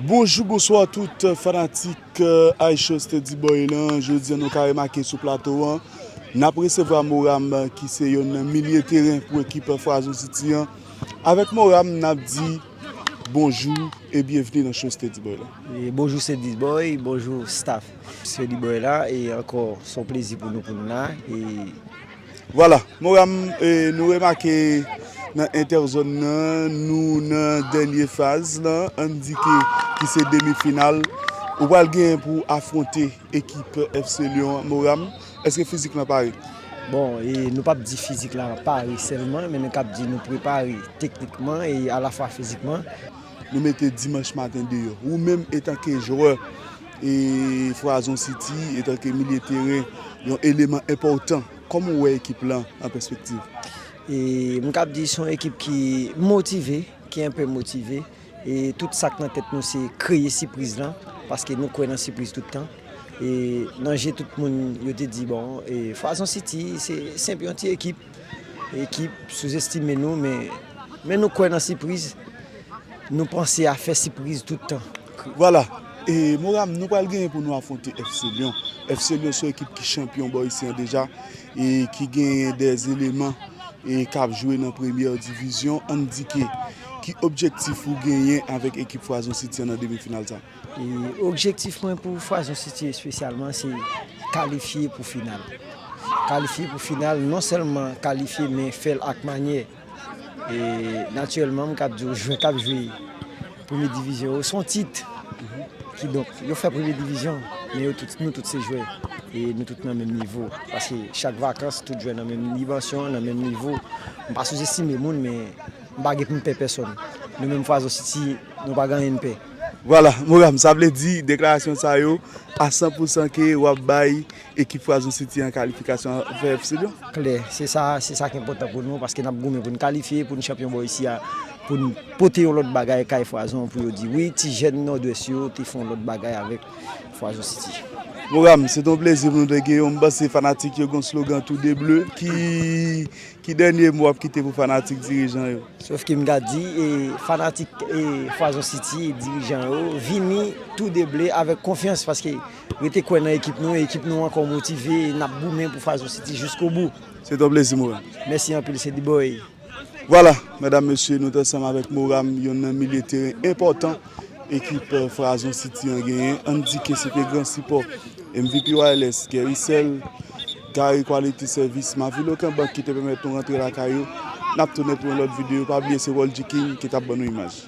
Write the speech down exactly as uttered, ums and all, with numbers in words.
Bonjou, bonswa tout fanatik Ice Show Steady Boy lan. Jodi a nou ka remake sou plato an, n ap resevwa Moram ki se yonn nan milye teren pou ekip Frazon City an. Avèk Moram n ap di bonjou e byenvni nan show Steady Boy lan. E bonjou Steady Boy, bonjou staff Steady Boy la, e ankò se yon plezi pou nou pou n la. E Vwala, Moram, e, nou remake nan entèzòn nan, nou nan dènye faz lan, ann di ke ki se demi final. Ou pral genyen pou afwonte ekip F C Lyon an. Moram, èske fizik lan pare? Bon, e, nou p ap di fizik la pare sèlman, men nou kab di nou prepare teknikman e alafwa fizikman. Nou mete dimanch maten deyò. Ou menm etanke jwè e Frazon City, etanke milye teren, yon eleman enpòtan, kòman w wè ekip lan an pèspektiv? E m kab di se yon ekip ki motive, ki enpe motive. E tout sa k nan tèt nou se kreye sipriz lan, paske nou kwè nan sipriz tout tan. E nan je tout moun, yo te di, bon, e Frazon City se senp yon ti ekip, ekip souzestime nou, men, men nou kwè nan sipriz, nou panse a fè sipriz tout tan. Vwala, e Moram, nou pral genyen pou nou afwonte F C Lyon. F C Lyon se yon ekip ki chanpyon bò isi an deja, e ki genyen de eleman e k ap jwe nan premyè divizyon. Ann di ke ki objektif ou genyen avèk ekip Frazon City an nan demi final sa? E objektif mwen pou Frazon City espesyalman se kalifye pou final. Kalifye pou final, non sèlman kalifye, men fè l ak manyè. E natirèlman, m kab di w, jwè k ap jwe premye divizyon yo, se yon tit. Kidonk, yo fè premye divizyon, men yo tout, nou tout se jwè. E nou tout nan menm nivo. Paske chak vakans, tout jwè nan menm dimansyon, nan menm nivo. M pa souzestime moun, men m pa gen pou m pè pèsonn. Nou menm Frazon City, nou pa gen anyen n pè. Vwala, Moram, sa vle di deklarasyon sa yo a san pou san ke w ap bay ekip Frazon City an kalifikasyon anvè F C Lyon? Klè, se sa, se sa k enpòtan pou nou, paske n ap goumen pou n kalifye, pou n chanpyon bò isi a, pou n pote yon lòt bagay kay Frazon, pou yo di, wi, ti jèn Nòdwès yo te fè yon lòt bagay avèk Frazon City. Moram, se te yon plezi pou nou te gen w. M panse fanatik yo gen yon slogan tou de ble. Ki, ki dènye mo w ap kite pou fanatik dirijan yo? Sòf ke m ka di, e, fanatik, e, Frazon City, e dirijan yo, vini tou de ble avèk konfyans, paske rete kwè nan ekip nou, ekip nou ankò motive, n ap goumen pou Frazon City jiskobou. Se te yon plezi, Moram. Mèsi anpil, Steady Boy. Vwala, medam, mesye, nou t ansanm avèk Moram, yonn nan milye teren enpòtan ekip, eh, Frazon City an genyen. Ann di ke se te gran sipò M V P Wireless, Gericel, Gary Quality Service, Mavilo Kanbank ki te pèmèt nou rantre lakay yo. N ap tounen pou yon lòt videyo. Pa bliye se Roldy King ki t ap ban nou imaj.